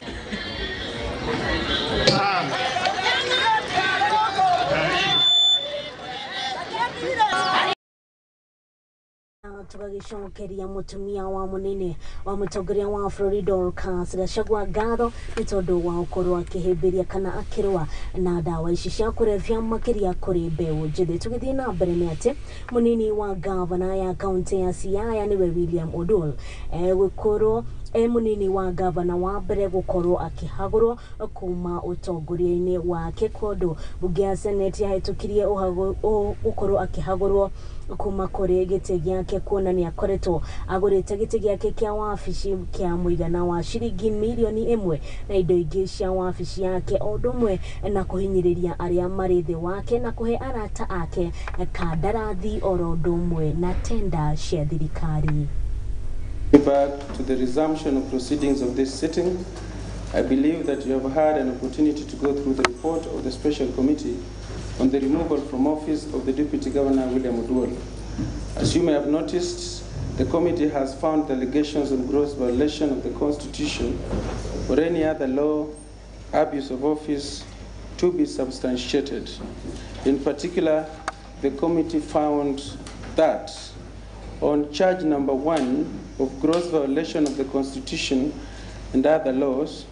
Tugagicokeria mutumia wa munene wa mutongoria wa bũrũri Dorcas Gachagua ngatho nĩ tondũ wa gũkorwo akĩhĩmbĩria kana akĩrũa na ndawa ici cia kũrebia makĩria kũrĩ mbeũ njĩthĩ. Tũgĩthiĩ na mbere nĩ atĩ mũnini wa gavana ya kaunti ya Siaya nĩwe William Odol egũkorwo munini wa gavana wa mbere gukorwo akihagurwo kuma utongoria-inĩ wake kundu bunge ya senate yahĩtũkirie gukorwo akihagurwo kuma kũrĩ gĩtĩ gĩake kuonania akoretwo agũrĩte gĩtĩ gĩake kĩa wabici kĩa mũigana wa ciringi mirioni 1 na indo ingĩ cia wabici yake o ũndũ ũmwe na kũhinyĩrĩria arĩa marĩ thĩ wake na kũhe arata ake kandarathi oro ũndũ ũmwe na tenda cia thirikari. Back to the resumption of proceedings of this sitting, I believe that you have had an opportunity to go through the report of the Special Committee on the removal from office of the Deputy Governor William Oduol. As you may have noticed, the committee has found the allegations on gross violation of the Constitution or any other law, abuse of office, to be substantiated. In particular, the committee found that on charge number 1 of gross violation of the Constitution and other laws,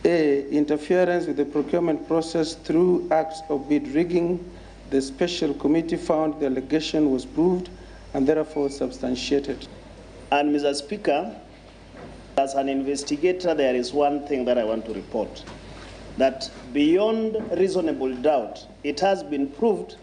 A, interference with the procurement process through acts of bid rigging, the Special Committee found the allegation was proved and therefore substantiated. And Mr. Speaker, as an investigator, there is one thing that I want to report, that beyond reasonable doubt, it has been proved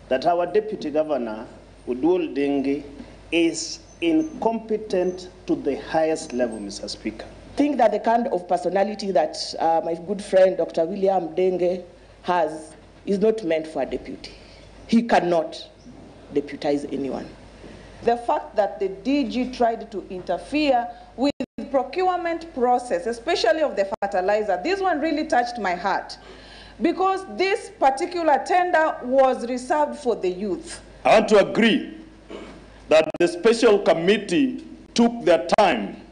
that our Deputy Governor, Oduol Dengi, is incompetent to the highest level, Mr. Speaker. I think that the kind of personality that my good friend Dr. William Denge has is not meant for a deputy. He cannot deputize anyone. The fact that the DG tried to interfere with the procurement process, especially of the fertilizer, this one really touched my heart, because this particular tender was reserved for the youth. I want to agree that the special committee took their time,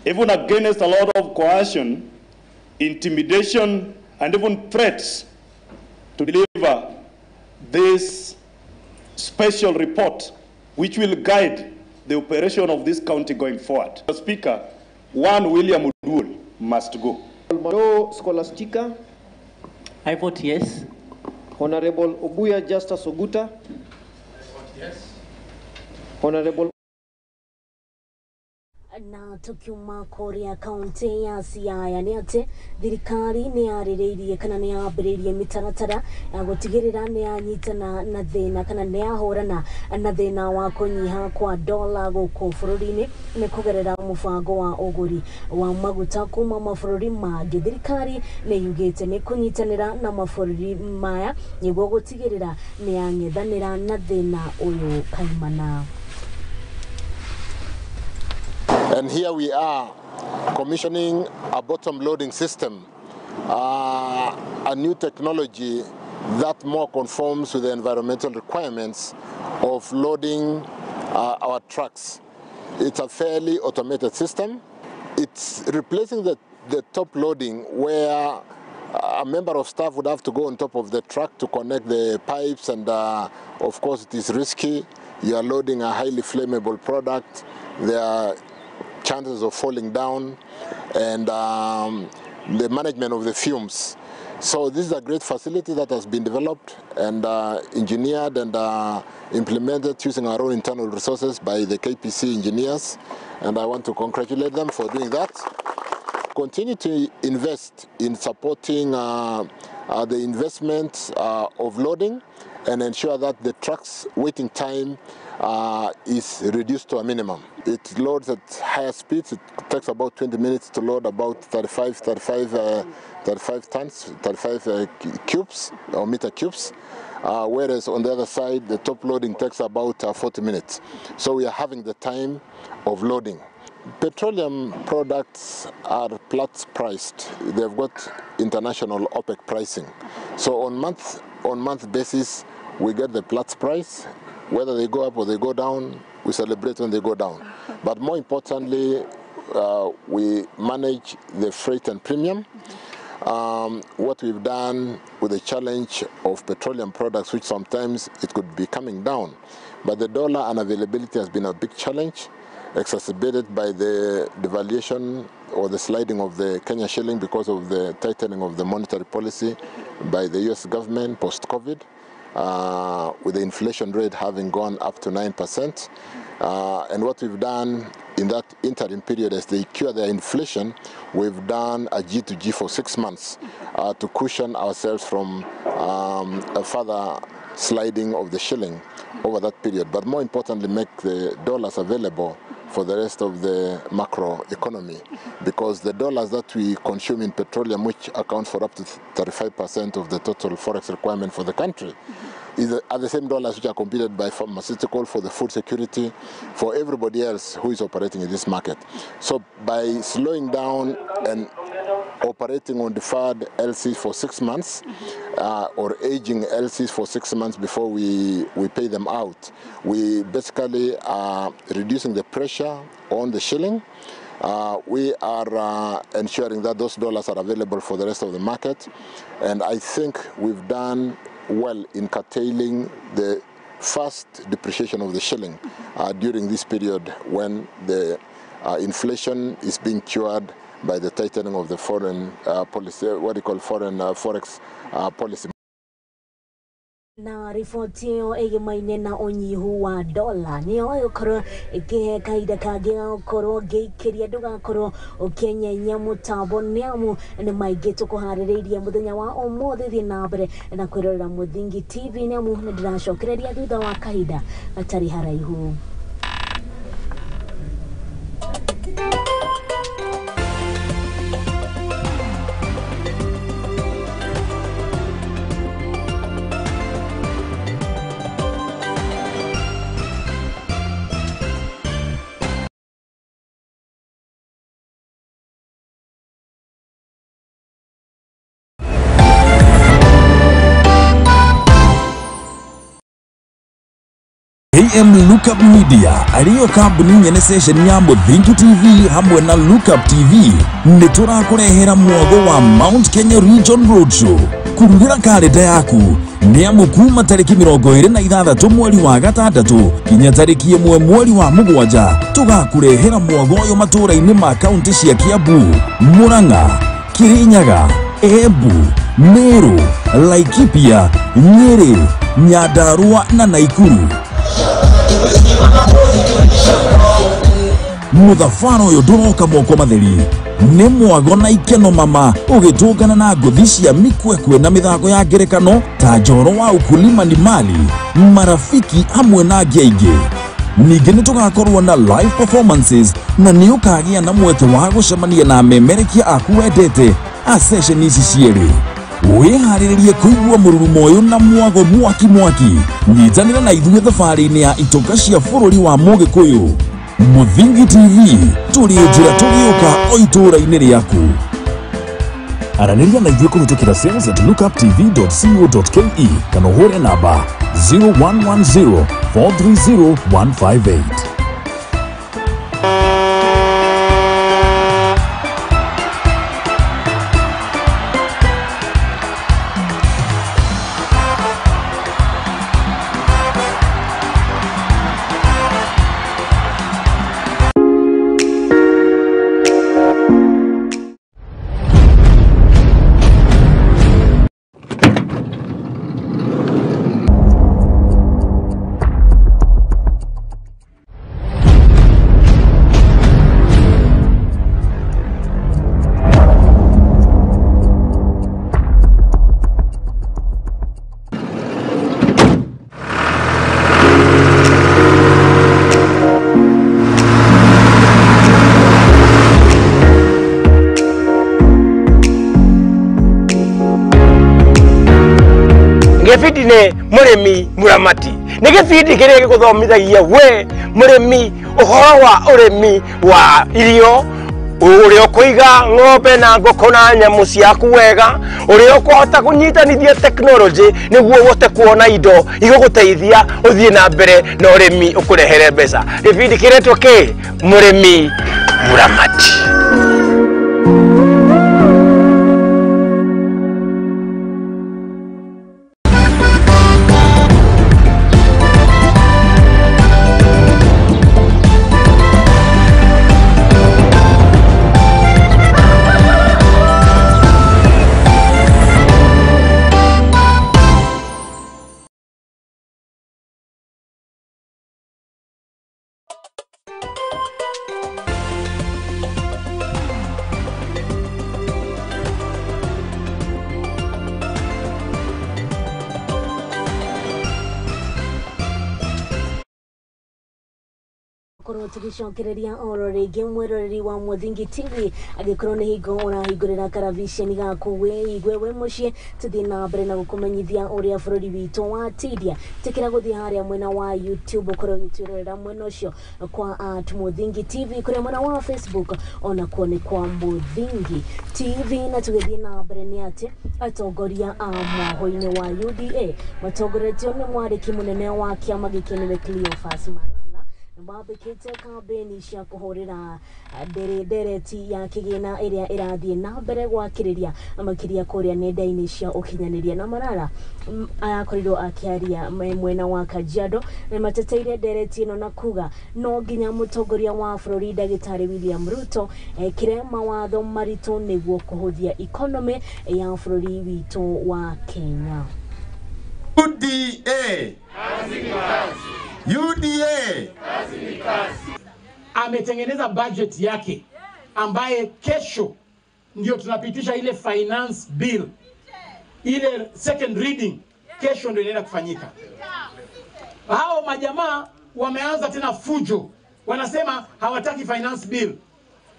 even against a lot of coercion, intimidation, and even threats, to deliver this special report, which will guide the operation of this county going forward. Mr. Speaker, one William Oduol must go. Scholastica. I vote yes. Honorable Obuya Justus Oguta. I vote yes. Honorable na tukiuma kuria kaunti ya Siaya ni ati thirikari ni yarĩrĩirie kana ni yambĩrĩirie mĩtaratara ya gũtigĩrĩra nĩ yanyitana na thĩna kana nĩ yahũrana na thĩna wa kũnyiha kwa dola gũkũ bũrũri-inĩ nĩ kũgerera mũbango wa ũgũri wa maguta kuma mabũrũri mangĩ. Thirikari nĩ yugĩte nĩ kũnyitanĩra na mabũrũri maya nĩguo gũtigĩrĩra nĩ yang'ethanĩra na thĩna ũyũ kaimana. And here we are commissioning a bottom loading system, a new technology that more conforms with the environmental requirements of loading our trucks. It's a fairly automated system. It's replacing the top loading where a member of staff would have to go on top of the truck to connect the pipes, and of course it is risky. You are loading a highly flammable product. There are chances of falling down, and the management of the fumes. So this is a great facility that has been developed and engineered and implemented using our own internal resources by the KPC engineers, and I want to congratulate them for doing that. Continue to invest in supporting the investment of loading and ensure that the truck's waiting time is reduced to a minimum. It loads at higher speeds. It takes about 20 minutes to load about 35 tons, 35 cubes or meter cubes, whereas on the other side, the top loading takes about 40 minutes. So we are having the time of loading. Petroleum products are Platts priced. They've got international OPEC pricing. So on month basis, we get the Platts price. Whether they go up or they go down, we celebrate when they go down. But more importantly, we manage the freight and premium. What we've done with the challenge of petroleum products, which sometimes it could be coming down, but the dollar unavailability has been a big challenge, exacerbated by the devaluation or the sliding of the Kenya shilling because of the tightening of the monetary policy by the US government post-COVID, with the inflation rate having gone up to 9%. And what we've done in that interim period as they cure their inflation, we've done a G2G for 6 months to cushion ourselves from a further sliding of the shilling over that period. But more importantly, make the dollars available for the rest of the macro economy, because the dollars that we consume in petroleum, which accounts for up to 35% of the total forex requirement for the country, are the same dollars which are competed by pharmaceutical, for the food security, for everybody else who is operating in this market. So by slowing down and operating on deferred LCs for 6 months, or aging LCs for 6 months before we pay them out, we basically are reducing the pressure on the shilling. We are ensuring that those dollars are available for the rest of the market. And I think we've done well in curtailing the fast depreciation of the shilling during this period when the inflation is being cured by the tightening of the foreign policy, what you call foreign forex policy. Na riboti ĩyo ĩgĩmaine na ũnyihu wa dola nĩyo ĩgũkorwo ĩkĩhe kahinda kangĩ ga gũkorwo ngĩikĩria ndũgakorwo ũkĩenyenya mũtambo nĩamu nĩ maingĩ tũkũharĩrĩirie mũthenya wa ũmũthĩ. Thiĩ na mbere na kwĩrorera Mũthingi TV nĩamu nĩ ndĩracokereria thutha wa kahinda gatarĩ haraihu. AM Lookup Media ariyo kambuni nyene station ya Muthingi TV hamwe na Lookup TV nĩ tũrakũrehera mwago wa Mount Kenya Region Roadshow. Kurugĩra karenda yaku nĩ amu kuma tarĩki 26 mweri wa gatandatũ kinya tarĩki 1 mweri wa mũgwanja tũgakũrehera mwago ũyũ matũũra-inĩ ma kaunti cia Kiambu, Murang'a, Kirinyaga, Embu, Meru, Laikipia, Nyeri, Nyandarua na Naikuru. Mũthabara ũyũ ndũroka moko matheri nĩ mwago na ikeno mama ũgĩtũngana na ngũthi cia mĩkwekwe na mĩthako ya ngerekano ta njoro wa ukulima ni mali, marafiki hamwe na angĩ aingĩ. Ningĩ nĩ tũgakorwo na live performances na nĩ ũkagĩa na mweke wa gũcemania na amemerekia aku wendete a session ici cierĩ. Wĩharĩrĩrie kũigua mũrurumo ũyũ na mwago mwaki mwaki. Nyitanĩra na ithuĩ thabarĩ-inĩ ya itonga cia bũrũri wa Mũgĩkũyũ. Muthingi TV tũrĩ njĩra tũgĩũka o itũũra-inĩ rĩaku. Aranĩria na ithuĩ kũhĩtũkĩra sales at lookuptv.co.ke kana ũhũre namba 0110 430 158. Gĩbindi nĩ mũrĩmi mũramati. Nĩ gĩbindi kĩrĩa gĩgũthomithagia we mũrĩmi ũhoro wa ũrĩmi wa irio, ũrĩa ũkũiga ng'ombe na ngũkũ na nyamũ ciaku wega, ũrĩa ũkũhota kũnyitanithia technology nĩguo ũhote kuona indo igũgũteithia ũthiĩ na mbere na ũrĩmi ũkũrehere mbeca. Gĩbindi kĩretwo kĩ? Mũrĩmi mũramati. Korwo tugicokereria oro rĩngĩ mwĩroreri wa Mũthingi TV angĩkorwo nĩ hingo ũrahingũrĩra karaviceni gaku wĩigue wĩ mũciĩ, tũthiĩ na mbere na gũkũmenyithia ũrĩa bũrũri witũ watindia. Tĩkĩra gũthiĩ harĩa mwena wa YouTube ũkorwo ũgĩtwĩrorera mwena ũcio kwa at Mũthingi TV, kũrĩa mwena wa Facebook onakuo nĩ kwa Mũthingi TV. Na tũgĩthiĩ na mbere nĩ atĩ atongoria a mwaho-inĩ wa UDA matongoretio nĩ mwarĩki mũnene wa kĩama gĩkĩ nĩwe Cleophas Malala mambĩkĩte kambĩni cia kũhũrĩra ndereti ya kĩgĩna ĩrĩa ĩrathiĩ na mbere gwakĩrĩria makĩria kũrĩa nenda-inĩ cia ũkinyanĩria. Na Malala arakorirwo akĩaria mwena wa Kajiado na mateteire ndereti ĩno na kuga no nginya mũtongoria wa bũrũri ndagĩtarĩ William Ruto ekĩre mawatho maritũ nĩguo kũhũthia economy ya bũrũri witũ wa Kenya. UDA UDA ametengeneza budget yake ambaye kesho ndio tunapitisha ile finance bill, ile second reading kesho ndio inaenda kufanyika. Hao majamaa wameanza tena fujo, wanasema hawataki finance bill.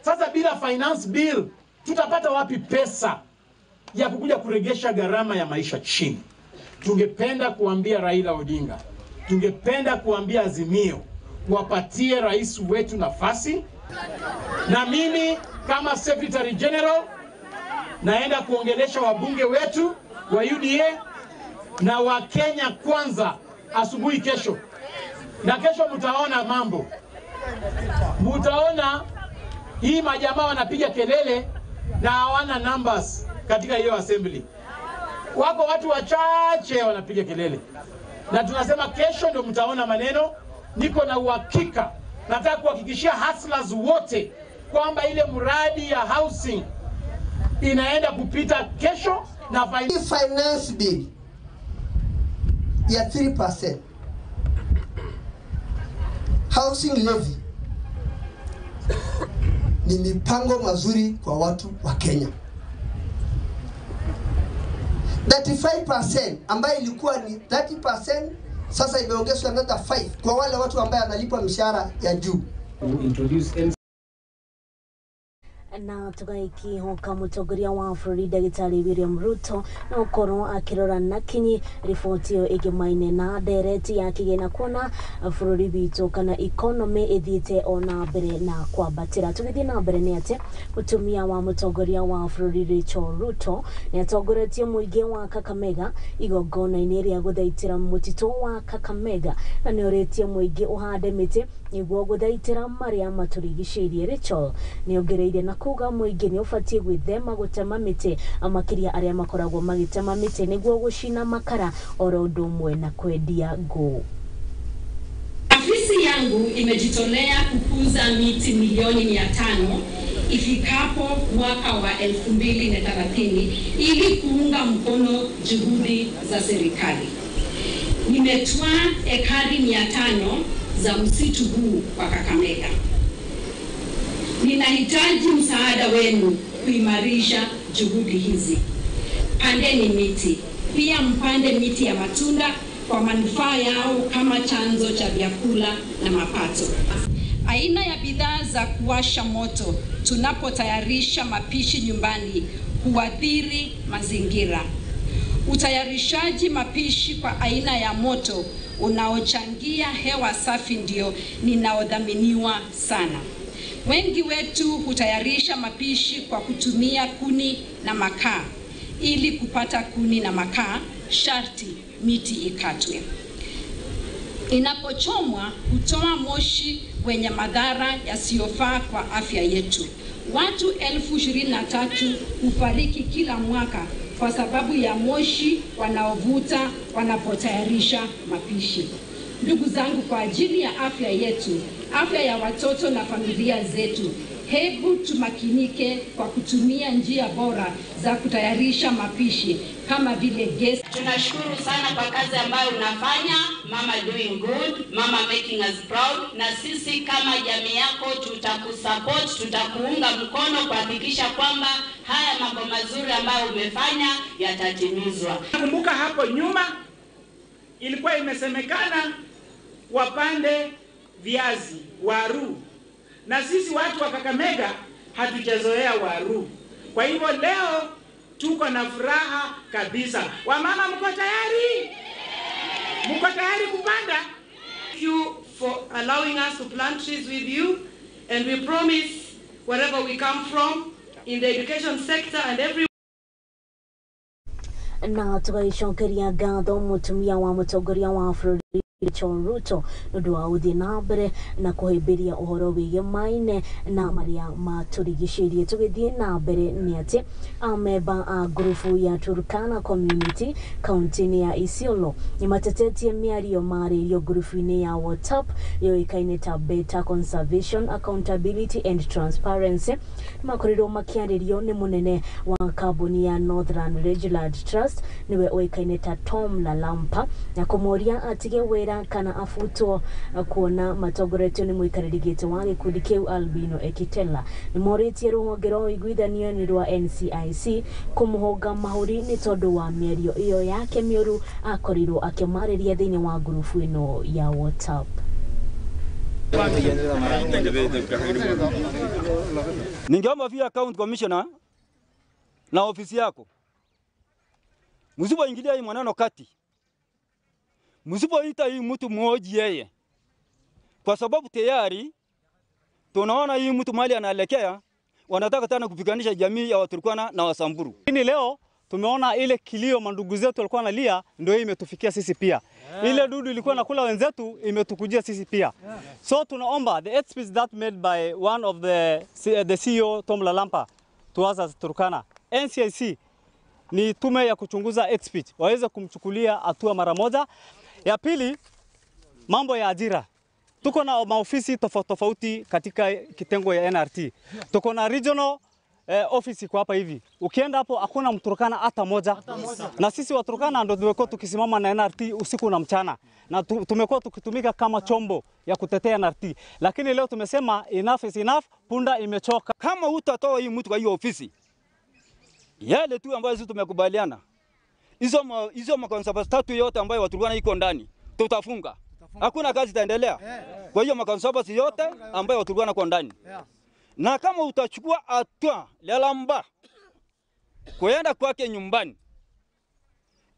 Sasa bila finance bill tutapata wapi pesa ya kukuja kuregesha gharama ya maisha chini? Tungependa kuambia Raila Odinga, tungependa kuambia Azimio, wapatie rais wetu nafasi. Na mimi kama Secretary General naenda kuongelesha wabunge wetu wa UDA na wa Kenya Kwanza asubuhi kesho. Na kesho mtaona mambo. Mtaona hii majamaa wanapiga kelele na hawana numbers katika hiyo assembly. Wako watu wachache wanapiga kelele. Na tunasema kesho ndio mtaona maneno. Niko na uhakika, nataka kuhakikishia hustlers wote kwamba ile mradi ya housing inaenda kupita kesho. Na finance bill ya 3%, housing levy ni mipango mazuri kwa watu wa Kenya. 35% ambayo ilikuwa ni 30% sasa imeongezwa another 5 kwa wale watu ambao analipwa mshahara ya juu. Na tugaikihoka mutongoria wa bũrũri ndagĩtarĩ William Ruto na ũkorwo akĩrora na kinyi riboti ĩyo ĩgĩmaine na ndereti ya kĩgĩna kuona bũrũri witũ kana economy ĩthiĩte ona mbere na kwambatĩra. Tũgĩthiĩ na mbere nĩ atĩ mũtumia wa mũtongoria wa bũrũri Rachel Ruto nĩ atongoretie mũingĩ wa Kakamega igongona-inĩ rĩa gũthaitĩra mũtitũ wa Kakamega na nĩ orĩtie mũingĩ ũhande mĩtĩ nĩguo gũthaitĩra marĩa matũrigicĩirie. Rachel nĩ ongereire na kuga mũingĩ nĩ ũbatiĩ gwĩthema gũtema mĩtĩ makĩria arĩa makoragwo magĩtema mĩtĩ nĩguo gũcina makara oro ũndũ ũmwe na kwendia ngũ. Afisi yangu imejitolea kukuza miti milioni 500 ifikapo mwaka wa 2030 ili kuunga mkono juhudi za serikali. Nimetwaa ekari 500 za msitu huu wa Kakamega. Ninahitaji msaada wenu kuimarisha juhudi hizi. Pandeni miti, pia mpande miti ya matunda kwa manufaa yao kama chanzo cha vyakula na mapato. Aina ya bidhaa za kuwasha moto tunapotayarisha mapishi nyumbani huathiri mazingira. Utayarishaji mapishi kwa aina ya moto unaochangia hewa safi ndio ninaodhaminiwa sana. Wengi wetu hutayarisha mapishi kwa kutumia kuni na makaa. Ili kupata kuni na makaa, sharti miti ikatwe. Inapochomwa hutoa moshi wenye madhara yasiyofaa kwa afya yetu. Watu 23,000 hufariki kila mwaka kwa sababu ya moshi wanaovuta wanapotayarisha mapishi. Ndugu zangu, kwa ajili ya afya yetu, afya ya watoto na familia zetu, hebu tumakinike kwa kutumia njia bora za kutayarisha mapishi kama vile gesi. Tunashukuru sana kwa kazi ambayo unafanya, mama doing good, mama making us proud, na sisi kama jamii yako tutakusupport, tutakuunga mkono kuhakikisha kwamba haya mambo mazuri ambayo umefanya yatatimizwa. Kumbuka hapo nyuma ilikuwa imesemekana wapande viazi, waru, na sisi watu wa Kakamega hatujazoea waru. Kwa hivyo leo tuko na furaha kabisa. Wamama, mko tayari? Mko tayari kupanda? Thank you for allowing us to plant trees with you, and we promise wherever we come from in the education sector and every na tugacokeria ngatho mutumia wa mutongoria wa bũrũri Rachel Ruto nĩ ũndũ wa gũthiĩ na mbere na kũhĩmbĩria ũhoro wĩgiĩ maine na marĩa matũrigicĩirie. Tũgĩthiĩ na mbere nĩ atĩ amemba a ngurubu ya Turkana Community kaunti-inĩ ya Isiolo nĩ matetetie mĩario marĩirio ngurubu-inĩ ya WhatsApp yũĩkaine ta Better Conservation, Accountability and Transparency. Makorirwo makĩarĩrio nĩ mũnene wa kambuni ya Northern Rangeland Trust nĩwe ũĩkaine ta Tom Lalampa na kũmũria atige wĩra kana afutwo kuona matongoretio nĩ mũikarĩri gĩtĩ wa gĩkundi kĩu Albino Ekitela. Nĩ morĩtie rũhonge rwa ũiguithanio rwa NCIC kũmũhũnga mahũri nĩ tondũ wa mĩario ĩyo yake mĩũru akorirwo akĩmarĩria thĩinĩ wa ngurubu ĩno ya WhatsApp. Ningeomba pia county commissioner na ofisi yako, msipoingilia hii maneno kati, msipoita hii mtu mmoja yeye, kwa sababu tayari tunaona hii mtu mali anaelekea, wanataka tena kupiganisha jamii ya Waturkana na Wasamburu. Lakini leo tumeona ile kilio mandugu zetu walikuwa wanalia ndio imetufikia sisi pia. Ile dudu ilikuwa nakula wenzetu imetukujia sisi pia. So tunaomba the hate speech that made by one of the CEO Tom Lalampa to us as Turkana, NCIC ni tume ya kuchunguza hate speech, waweze kumchukulia hatua mara moja. Ya pili, mambo ya ajira. Tuko na maofisi tofauti tofauti katika kitengo ya NRT. Tuko na regional office kwa hapa hivi. Ukienda hapo hakuna Mturkana hata moja. Na sisi Waturkana ndio tumekuwa tukisimama na NRT usiku na mchana. Na tumekuwa tukitumika kama chombo ya kutetea NRT. Lakini leo tumesema enough is enough, punda imechoka. Kama hutatoa hii mtu kwa hiyo ofisi, yale tu ambayo sisi tumekubaliana, hizo makonservators tatu yote ambayo Waturkana iko ndani, tutafunga. Hakuna kazi itaendelea. Kwa hiyo makonservators yote ambayo Waturkana kwa ndani. Na kama utachukua hatua Lalamba kuenda kwake nyumbani,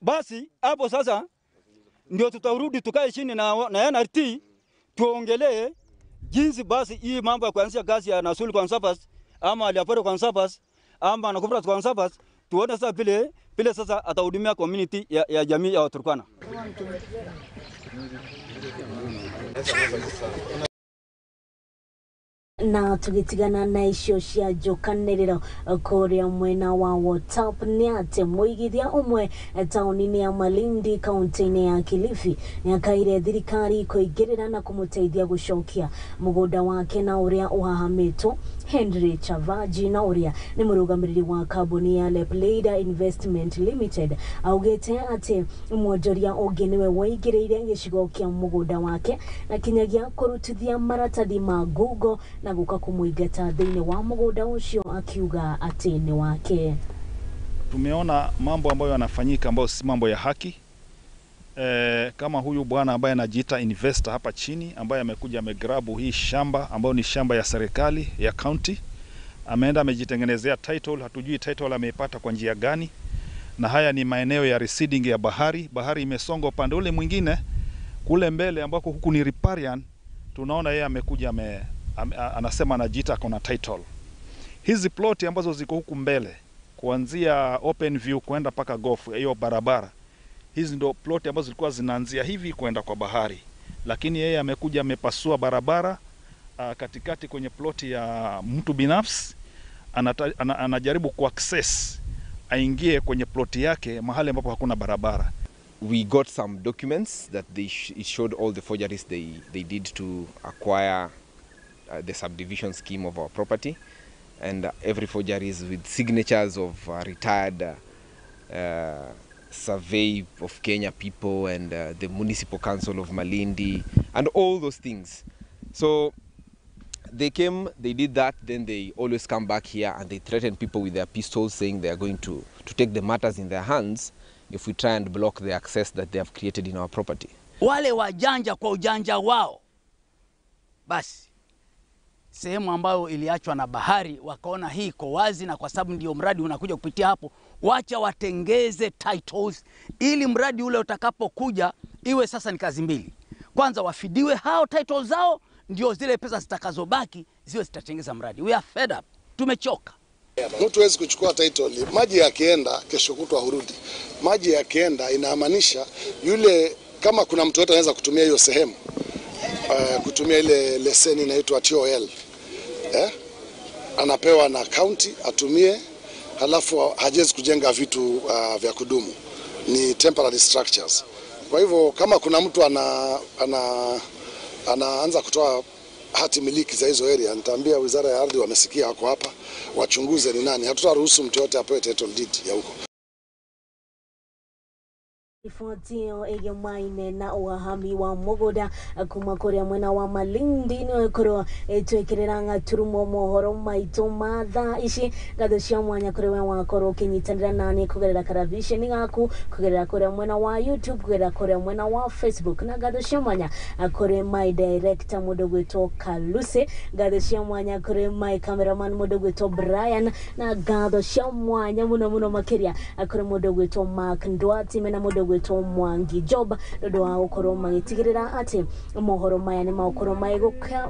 basi hapo sasa ndio tutarudi tukae chini na NRT tuongelee jinsi basi hii mambo ya kuanzia kazi ya Nasuli Conservators ama Aliaporo Conservators ama Nakupra Conservators, tuone sasa vile sasa atahudumia community ya jamii ya Waturkana. Na tugitigana na icio cia njukanĩrĩro kũrĩa mwena wa WhatsApp nĩ atĩ mũigithia ũmwe taũni-inĩ ya Malindi kaunti-inĩ ya Kilifi nĩakaire thirikari kũingĩrĩra na kũmũteithia gũcokia mũgũnda wake na ũrĩa ũhahamĩtwo. Henry Chavaji na ũrĩa nĩ mũrũgamĩrĩri wa kambuni ya Leplada Investment Limited augĩte atĩ mwonjoria ũngĩ nĩwe waingĩrĩire gĩcigo kĩa mũgũnda wake na kinyagia kũrutithia maratathi ma Google na guka kumuingata thĩinĩ wa mũgũnda ũcio akiuga atĩ nĩ wake. Tumeona mambo ambayo yanafanyika ambayo si mambo ya haki. Kama huyu bwana ambaye anajiita investor hapa chini ambaye amekuja amegrabu hii shamba ambayo ni shamba ya serikali ya county, ameenda amejitengenezea title, hatujui title ameipata kwa njia gani. Na haya ni maeneo ya receding ya bahari. Bahari imesonga upande ule mwingine kule mbele ambako huku ni riparian. Tunaona yeye amekuja anasema anajiita akona title. Hizi ploti ambazo ziko huku mbele kuanzia open view kwenda paka golf hiyo barabara, hizi ndo ploti ambazo zilikuwa zinaanzia hivi kwenda kwa bahari, lakini yeye amekuja amepasua barabara katikati kwenye ploti ya mtu binafsi. Anajaribu ku access aingie kwenye ploti yake mahali ambapo hakuna barabara. We got some documents that it showed all the forgeries they did to acquire the subdivision scheme of our property, and every forgery is with signatures of retired Survey of Kenya people and the Municipal Council of Malindi and all those things. So they came, they did that, then they always come back here and they threaten people with their pistols, saying they are going to take the matters in their hands if we try and block the access that they have created in our property. Wale wajanja kwa ujanja wao, basi sehemu ambayo iliachwa na bahari wakaona hii iko wazi, na kwa sababu ndio mradi unakuja kupitia hapo, wacha watengeze titles ili mradi ule utakapokuja iwe sasa ni kazi mbili. Kwanza wafidiwe hao titles zao, ndio zile pesa zitakazobaki ziwe zitatengeza mradi. We are fed up. Tumechoka. Mtu hawezi kuchukua title. Maji yakienda kesho kutwa hurudi. Maji yakienda inamaanisha yule, kama kuna mtu yote anaweza kutumia hiyo sehemu, kutumia ile leseni inaitwa TOL. Anapewa na county atumie, halafu hajezi kujenga vitu vya kudumu. Ni temporary structures. Kwa hivyo kama kuna mtu anaanza kutoa hati miliki za hizo area, nitaambia Wizara ya Ardhi wamesikia, wako hapa, wachunguze ni nani. Hatutaruhusu mtu yote apewe title deed ya huko. Ifuatio ege na uhahami wa mugoda kuma kuria mwena wa Malindi no ikorwo twekerera ngaturumo mohoro maito matha ici ngatho cia mwanya kuri we wakorwo ukinyitanira nani kugerera karavisheni gaku kugerera kuria mwena wa YouTube kugerera kuria mwena wa Facebook na ngatho cia mwanya kuri my director mundu gwitwo Kaluse, ngatho cia mwanya kuri my cameraman mundu gwitwo Brian na ngatho cia mwanya muno muno makiria kuri mundu gwitwo Mark Ndwati mena mundu gwitwo Mwangi Job ndu wa gukorwo magitigirira ati mohoro maya ni magukorwo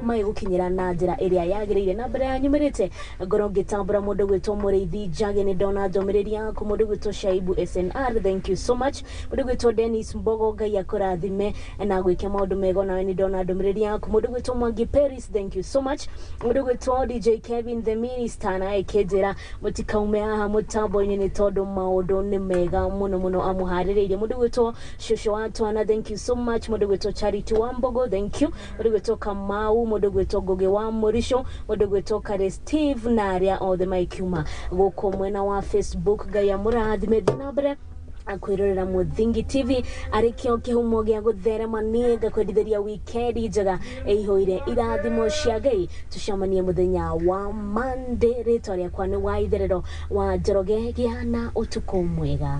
maigukinyira na njira iria yagiriire. Na mbere ya nyumirite ngoro ngitambura mundu gwitwo Muriithi Njagi ni ndona ndomiriri yaku, mundu gwitwo Shaibu SNR, thank you so much, mundu gwitwo Dennis Mbogo Ngai akurathime na gwike maundu mega nawe ni ndona ndomiriri yaku, mundu gwitwo Mwangi Paris, thank you so much, mundu gwitwo DJ Kevin the Minister na ekenjira mutikaume haha mutambo-ini ni tondu maundu ni mega muno muno amuhaririirie, mundu gwitwo Shosho wa Twana, thank you so much, mundu gwitwo Charity Wambogo, thank you, mundu gwitwo Kamau, mundu gwitwo Ngugi wa Murisho, mundu gwitwo Kare Steve na aria othe maikiuma guku mwena wa Facebook. Ngai amurathime na mbere akwirorera Muthingi TV arikio kihumo gia gutherema nie ngakwendithiria wikendi njega ihuire irathimo cia Ngai. Tucemanie muthenya wa Monday. Ritwa riakwa ni wa Itherero wa Njoroge. Gia na utuku mwega.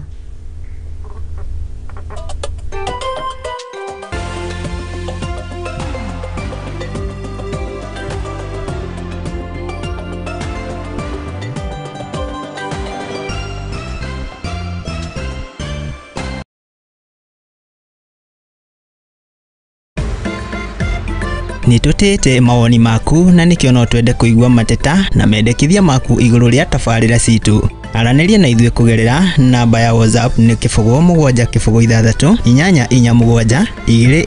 Nĩtũtĩĩte mawoni maku na nĩkĩo no twende kũigua mateta na mendekithia maku igũrũ rĩa tabarĩra citũ. Aranĩria na ithuĩ kũgerera namba ya WhatsApp nĩ 07 0 6 8 4 7 2.